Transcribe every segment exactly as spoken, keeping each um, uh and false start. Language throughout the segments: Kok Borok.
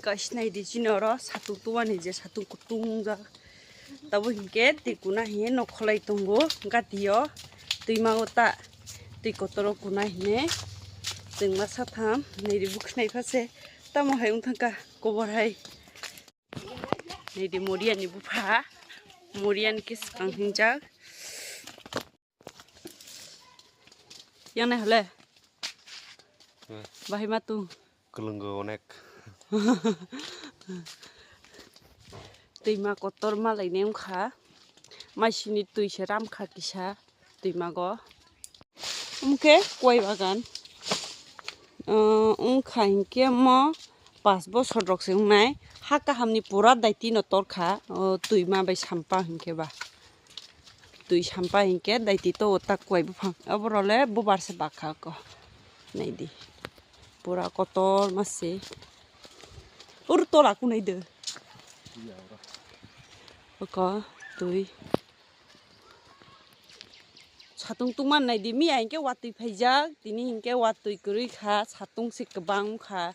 Kaisa naidi chini oro satung tubani je satung kutung jak. Tabo hinkhe twi kuna hinkhe nokholai tongo gatio twi mago ta twi kotoro kuna hine chwngma satham naidi bukhnai phase tamo hai wngthangkha kobor hai. Naidi Moriani bupha, Moriani khe swkang hingjak. Yang nai hole? Hmm. Bahai ma tung. Kwlwng go onek. Twima kotor malai ne wngkha. Maisini twi se ram kha kisa twima go. Wngkhe koi bagan, uh, wngkha hinkhe mo pas bosor rok se wngnai. Ha kaham ni pura daiti no torkha, uh, twima bai sampa hinkhe ba. Twi sampa hinkhe daiti to o tak kwai buphang. Oborole bubar se bakha ko. Naidi. Pura kotor ma se. Ur tola kunai de. Oko twi. Satung tungma naidi miya hinkhe watwi phaijak. Tini hinkhe watwi kwrwi kha. Satung se kwbang kha.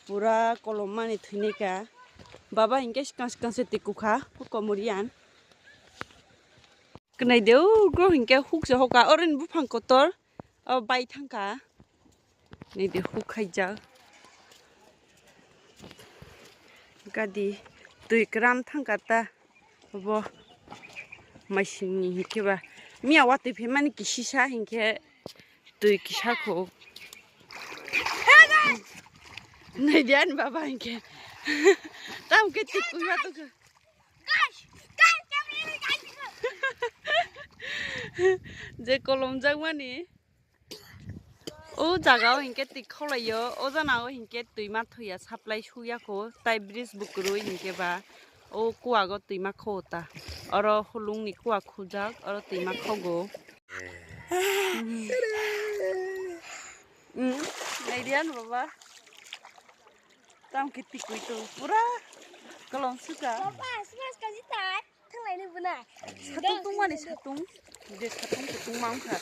Pura kolom mani thwinai ka. Baba hinkhe swkang swkang se twi kukha. Oko Morian. Kwnai de, o, go hinkhe huk se hoka, oro ni buphang kotor, o, bai thangkha. Nai de, huk khaijak. Gadi, twi kwran thangkha ta, obo maising ni hinkhe ba. Miya watwi phaimani kisisa hinkhe twi kisa kho. Nai de ani baba hinkhe. Tam khe twi kwma tongkha. Je kolomjakmani o jaga o hinkhe twi khawlaio, o jana o hinkhe twi ma thwiya supply suyakho, tai bridge bukurwi hinkhe ba o kuwago twi ma kho ta, oro hulungni kuwa khujak, oro twi ma khogo. Hmm, nai de ani baba. Tam khe tikwi to pura kolom suka. Papa, smash kaji tai. Thanglai ni buna. Satung tungmani satung. Je satung kutung ma wngkha.